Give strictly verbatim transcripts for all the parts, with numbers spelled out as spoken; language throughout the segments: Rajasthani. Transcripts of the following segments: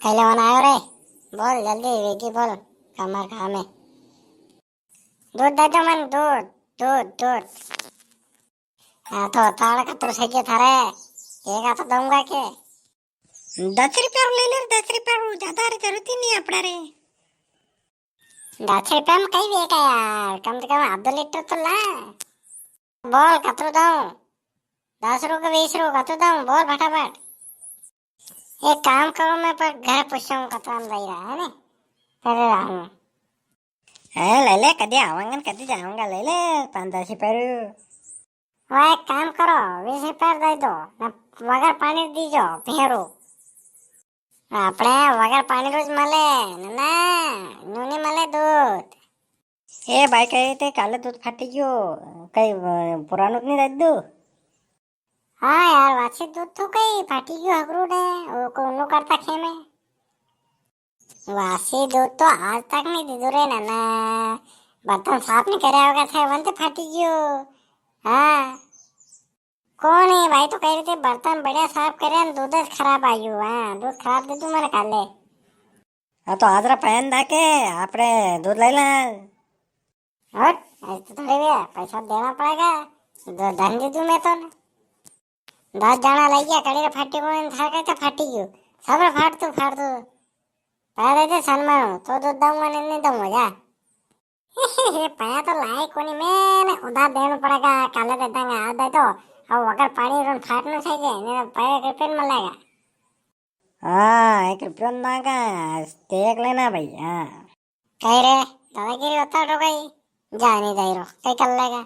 पहलवान आयो रे, बोल जल्दी, वेगी बोल, कमर खा में। दूध दे दो मन, दूध, दूध, दूध। हाँ तो ताड़ कतरो सही थारे, एक हाथ दूंगा के? दस रुपया रो ले ले, दस रुपया रो, ज्यादा रे जरूरत ही नहीं है अपना रे। दस रुपया में कई बेका यार, कम से कम आधो लीटर तो ला। बोल कतरो दूं? दस रो के बीस रो, कतरो दूं? बोल फटाफट। एक काम करो, मैं पर घर पूछूं कतरा में दई रहा है ने, फिर रहूं। हाँ, ले ले, कदी आवांगा न कदी जावांगा, ले ले, पाँच दस रुपया रो। वा, एक काम करो, बीस रुपया दे दो, न वगर पानी दीजो, भेरू। आपणे वगर पानी रोज मले, न, ना, न्यू नी मले दूध। ए भाई, कहे ते काले दूध फाटी गयो, कई, अ, पुरानो तो नी दे दू? हाँ यार, वासी दूध तो कई फाटी गयो हगरू ने, वो को नो करता खेमे। वासी दूध तो आज तक नी दीधो रे नाना। बर्तन साफ नी करे होगा थे, वंते फाटी गयो। हाँ। कोनी भाई, तो कई री थी बर्तन बढ़िया साफ करे न दूध ज खराब आयु। हाँ, दूध खराब दे तू मने काले। हाँ, तो आज रा पहन दा के आपणे दूध ले ला। हट, ऐसे तो थोड़ी भी है, पैसा देना पड़ेगा। दो धन दे दूं मैं तो ना। दस जाना लई गया, कड़ी रे फाटी को, थार का तो फाटी गयो। सब रे फाट तू, फाट तू। पया दे दे सनमानो, तो दूध दूंगा, नहीं, नहीं दूंगा, जा। पया तो लाए कोनी मैं, ने उधार देना पड़ेगा, काले दे देंगे, आज दे दो। अब वगर पानी रोन फाटना चाहिए, नहीं तो पया के पेन मिलेगा। हाँ, एक रुपयो ना का, देख लेना भाई, हाँ। कई रे, दादागिरी होता तो कई, जा नहीं दई रो, कई कर लेगा,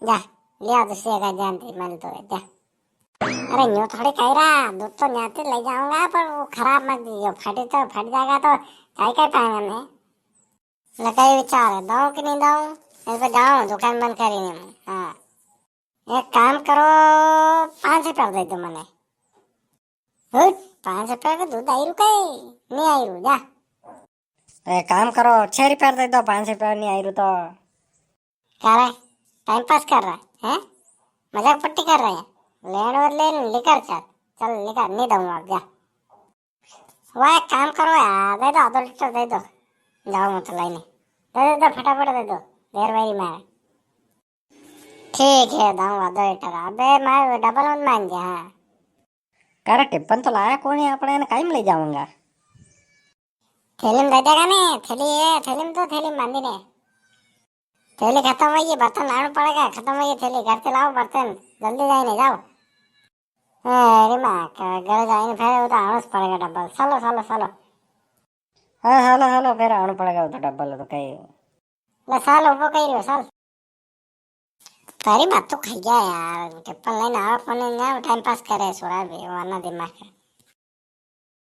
जा, लिया दूसरे का जानती मन तो है, जा। अरे न्यू थोड़ी कई रा, दूध तो न्याते ले जाऊंगा, पर वो खराब मत दीजियो, फटे तो फट जाएगा तो कई कर पाएंगे मैं। ले कई विचार है, दऊं कि नहीं दऊं? इस पे जाऊं, दुकान बंद करी नहीं मैं, हाँ। एक काम करो, पाँच रुपया दे दो मने। हट, पाँच रुपया का दूध आई रू कई? नहीं आई रू, जा। ए, काम करो, छह रुपया दे दो, पाँच रुपया नहीं आई रू तो। क्या रे, टाइम पास कर रहा है, हैं? मजाक पट्टी कर रहा है? लेन और लेन, लिकर चल, चल लिकर, नहीं दूंगा अब, जा। वाह, एक काम करो यार, दे दो, आधो लीटर दे दो, जाओ मत लाइने, दे दे दो, फटाफट दे दो, देर वही मारे। ठीक है, दाऊं आधो लीटर। अबे मैं डबल मत मान जा। हाँ। कारे टिप्पन तो लाया कोनी, आपणे ने काई में ले जावांगा? थैली में दे देगा ने, थैली है, थैली में तो, थैली में बांधी ने। थैली खत्म हुई, बर्तन लाना पड़ेगा, खत्म हुई थैली, घर से लाओ बर्तन, जल्दी जाए ने जाओ। ए, अरे माँ का घर जाए ने, फिर वो तो आना पड़ेगा डबल। चलो, चलो, चलो। हाँ, चलो, चलो, फिर आना पड़ेगा वो तो डबल तो कई। ले साल उबो कई रियो साल। तारी बात तो खाई गया यार, टिप्पन लाइन आवा कोने ना, टाइम पास करे सोरा भी, वरना दिमाग है।